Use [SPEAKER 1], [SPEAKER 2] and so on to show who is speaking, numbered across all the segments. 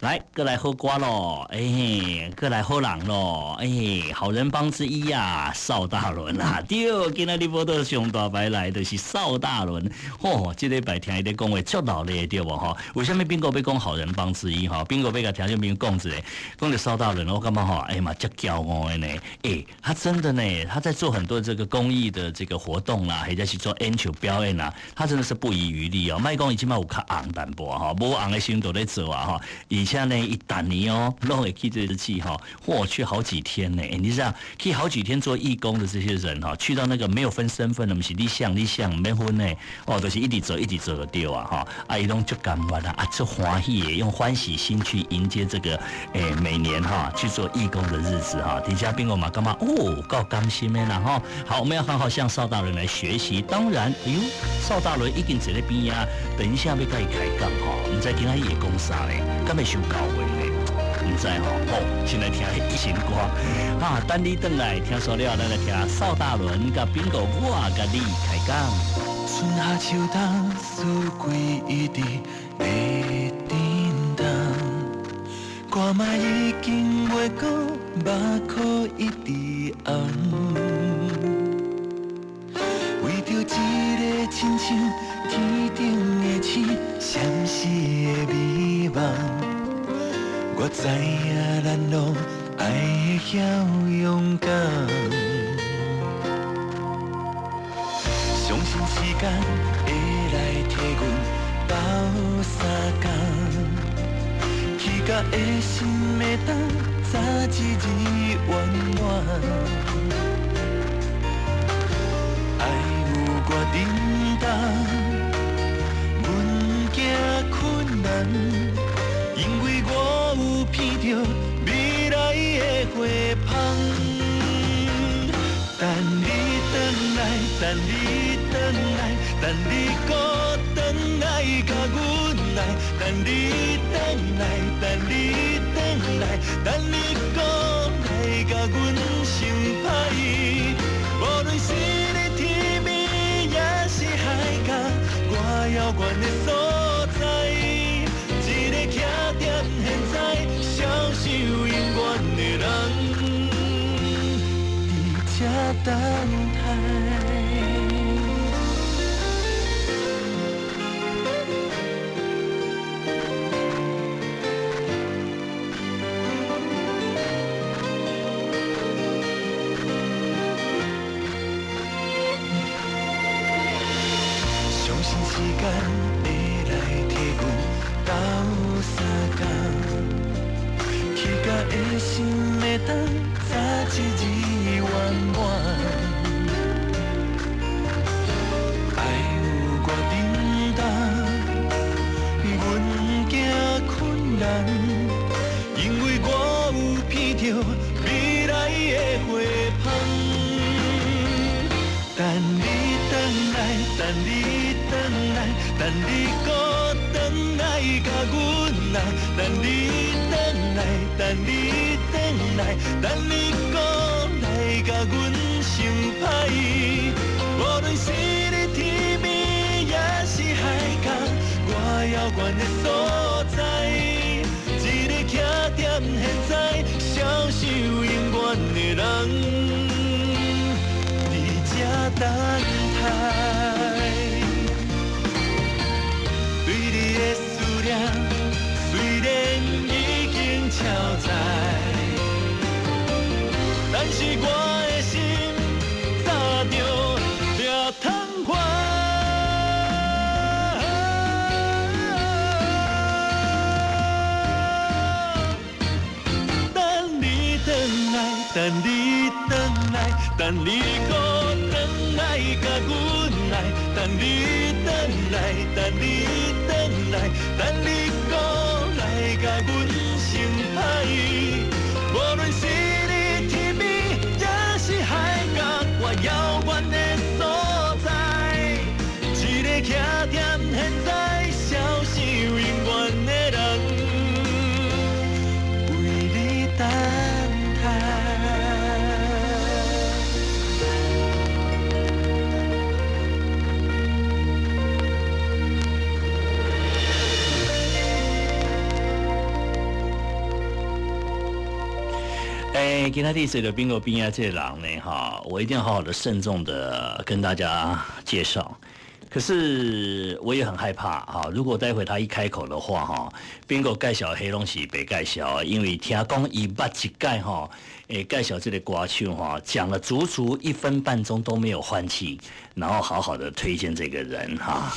[SPEAKER 1] 來，閣來好歌囉，欸，閣來好人囉，欸，好人幫之一啊，邵大倫啊，對，今仔日報道上大牌來就是邵大倫，吼，這禮拜聽伊咧講話足鬧熱對無吼？為啥物賓哥欲講好人幫之一吼？賓哥欲共聽眾朋友講一下，講著邵大倫，我感覺吼，欸嘛足驕傲的呢，欸，他真的呢，他在做很多這個公益的這個活動啦，或者是做演出表演啊，他真的是不遺餘力哦。莫講伊這擺有較紅淡薄吼，無紅的時陣都咧做啊吼，而且呢，伊逐年哦，攏會去這個去吼，嚯，去好幾天呢。你知道，去好幾天做義工的這些人哈，去到那個沒有分身份的，毋是你啥你啥毋免分呢，哦，就是一直做一直做就對啊，吼，啊，伊攏足甘願啊，啊，足歡喜的，用歡喜心去迎接這個每年哈去做義工的日子哈。底下賓哥嘛感覺哦，夠甘心的啦吼。好，我們要好好向邵大倫來學習。當然，哎喲，邵大倫已經坐咧邊啊，等一下欲共伊開講吼，毋知今仔日會講啥咧，敢會傷厚話咧？毋知吼，好，先來聽一首歌啊，等你轉來聽煞了，咱來聽邵大倫佮賓哥我佮你開講。
[SPEAKER 2] 春夏秋冬，四季一直咧振動，歌嘛已經袂閣，目眶一直紅。為著一個親像天頂的星，閃爍的美夢。我知影咱攏愛會曉勇敢，相信時間會來替阮鬥相共，起甲的心會當早一日圓滿。愛有偌振動，阮驚困難。因為我有闻著未來的花香，等你轉來，等你轉來，等你閣轉來共阮愛，等你轉來，等你轉來，等你閣來共阮心歹。無論是佇天邊抑是海角，我遙遠的所在。一个徛踮現在，消失永遠的人，佇這等待。相信時間會來替阮鬥相共，起甲的心會當早一日圓滿。愛有偌振動，阮驚困難，因為我有闻著未來的花香。等你轉來，等你轉來，等你閣轉來共阮愛，等你轉來，等你轉來，等你閣來共阮心歹。無論是佇天邊抑是海角，我遙遠的所在，一個徛踮現在，消失永遠的人，佇這等待。對你的思念雖然已經超載，但是我的心早就掠窗花。等你轉來，等你轉來，等你閣轉來共阮愛，等你轉來，等你轉來，等你閣來共阮心歹。無論是佇天邊抑是海角，我遙遠的所在，一個徛踮現在，消失永遠的人，為你等待。
[SPEAKER 1] 哎，今仔日坐佇 Bingo 邊仔這個人呢，哈，我一定要好好的慎重的跟大家介紹。可是我也很害怕哈，如果待會他一開口的話，哈，Bingo 介紹彼攏是白介紹，因為聽講伊捌一擺哈，介紹這個歌手哈，講了足足1分半鐘都沒有換氣，然後好好的推薦這個人哈。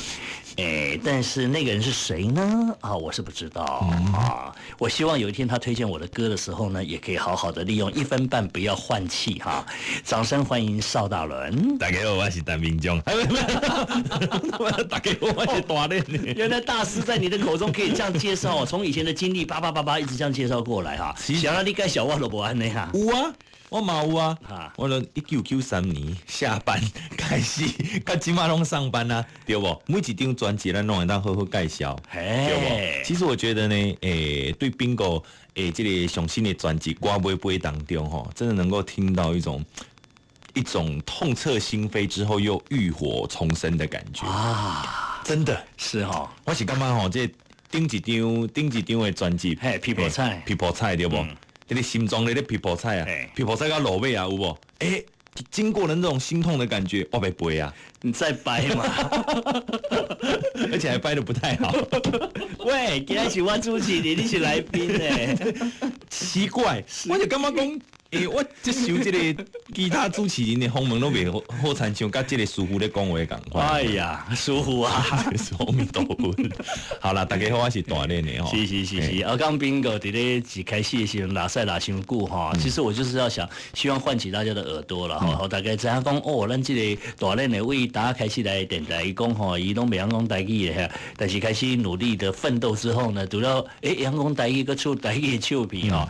[SPEAKER 1] 哎，但是那個人是誰呢？啊，我是不知道啊。我希望有一天他推薦我的歌的時候呢，也可以好好的利用一分半不要換氣哈。掌聲歡迎邵大倫。
[SPEAKER 3] 大家好，我是陳明忠。大家好，我是大練。
[SPEAKER 1] 原來大師在你的口中可以這樣介紹，從以前的經歷叭叭叭叭一直這樣介紹過來哈。想讓你介紹我都無按呢哈。
[SPEAKER 3] 有啊。我嘛有啊，我從1993年下班開始，到這馬攏上班啊，對無？每一張專輯咱攏會當好好介紹，對無？其實我覺得呢，對 Bingo 這個上新的專輯《歌尾杯》當中，吼，真的能夠聽到一種痛徹心扉之後又浴火重生的感覺啊！真的
[SPEAKER 1] 是哈，
[SPEAKER 3] 我是感覺吼，這頂一張的專輯，
[SPEAKER 1] 嘿，皮婆菜，
[SPEAKER 3] 皮婆菜對無？你心臟咧咧皮婆菜啊，皮婆菜到落尾啊，有無？經過了那種心痛的感覺，我袂背啊！
[SPEAKER 1] 你再掰嘛，
[SPEAKER 3] 而且還掰得不太好。
[SPEAKER 1] 喂，今仔是我主持的，你是來賓呢？
[SPEAKER 3] 奇怪，我就感覺講，我這首這個其他主持人的訪問攏袂好好親像佮這個師傅咧講話仝款。
[SPEAKER 1] 哎呀，師傅啊，
[SPEAKER 3] 阿彌陀佛。好啦，大家好，我是大練的吼。
[SPEAKER 1] 是是是是，啊，剛 Bingo 佇咧一開始的時陣，拉賽拉傷久哈，其實我就是要想，希望喚起大家的耳朵啦，吼，大家知影講哦，咱這個大練的為大家開始來電台，伊講吼，伊攏袂曉講台語的，但是開始努力的奮鬥之後呢，除了會曉講台語，閣出台語的唱片吼，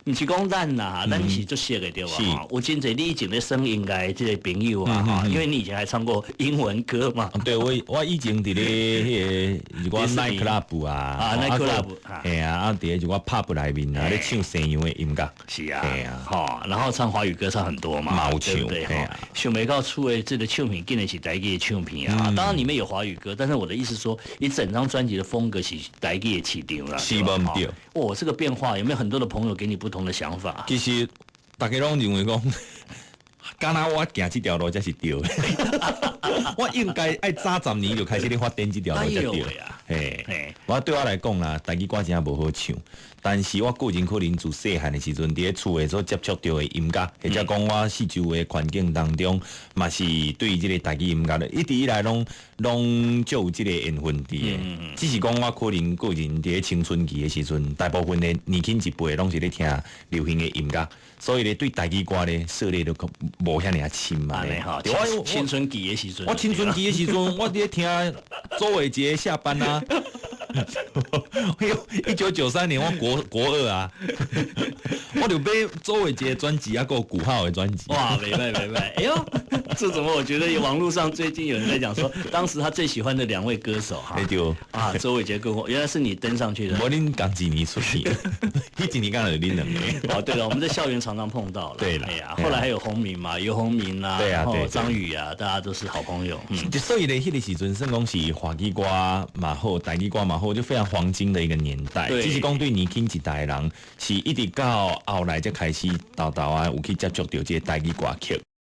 [SPEAKER 1] 毋是講咱啦，咱是足熟的對吧？有真濟你以前咧耍音樂這個朋友啊，因為你以前還唱過英文歌嘛。
[SPEAKER 3] 對，我以前佇咧彼個一寡 night club 啊，
[SPEAKER 1] 啊 night club，
[SPEAKER 3] 嘿啊，啊佇咧一寡 pub 內面啊，咧唱西洋的音樂。
[SPEAKER 1] 是啊，吼，然後唱華語歌唱很多嘛，對不對？想袂到出的這個唱片，竟然是台語的唱片啊！當然裡面有華語歌，但是我的意思說，一整張專輯的風格是台語的市場啦。
[SPEAKER 3] 是無毋對。
[SPEAKER 1] 哦，這個變化有沒有很多的朋友給你不同的想法？
[SPEAKER 3] 其實大家攏認為講，敢若我行這條路才是對的，我應該愛早10年就開始咧發展這條路才對。嘿，我對我來講啦，台語歌真無好唱，但是我個人可能自細漢的時陣，佇咧厝內所接觸著的音樂，或者講我四周圍環境當中，嘛是對這個台語音樂咧，一直以來攏足有這個緣分佇的。只是講我可能個人佇咧青春期的時陣，大部分的年輕一輩攏是咧聽流行的音樂，所以咧對台語歌咧涉獵都無遐爾仔深嘛。
[SPEAKER 1] 我青春期的時陣，
[SPEAKER 3] 我青春期的時陣，我佇咧聽周偉傑下班啊。1993年我國二啊，我就買周偉傑的專輯啊，閣古浩的專輯。
[SPEAKER 1] 哇，袂䆀袂䆀，哎喲，這怎麼我覺得網絡上最近有人在講說，當時他最喜歡的兩位歌手哈，
[SPEAKER 3] 對
[SPEAKER 1] 啊，周偉傑跟我，原來是你登上去的。
[SPEAKER 3] 無恁仝一年出去，彼一年剛好恁兩個。
[SPEAKER 1] 哦，對了，我們在校園常常碰到了。
[SPEAKER 3] 對了，
[SPEAKER 1] 哎呀，後來還有洪明嘛，游鴻明啊，
[SPEAKER 3] 對啊，對，
[SPEAKER 1] 張宇啊，大家都是好朋友。
[SPEAKER 3] 所以咧，彼個時陣算講是華語歌嘛好，台語歌嘛好，就非常黃金的一個年代。只是講對年輕一代的人，是一直到後來才開始沓沓仔有去接觸著這個台語歌曲。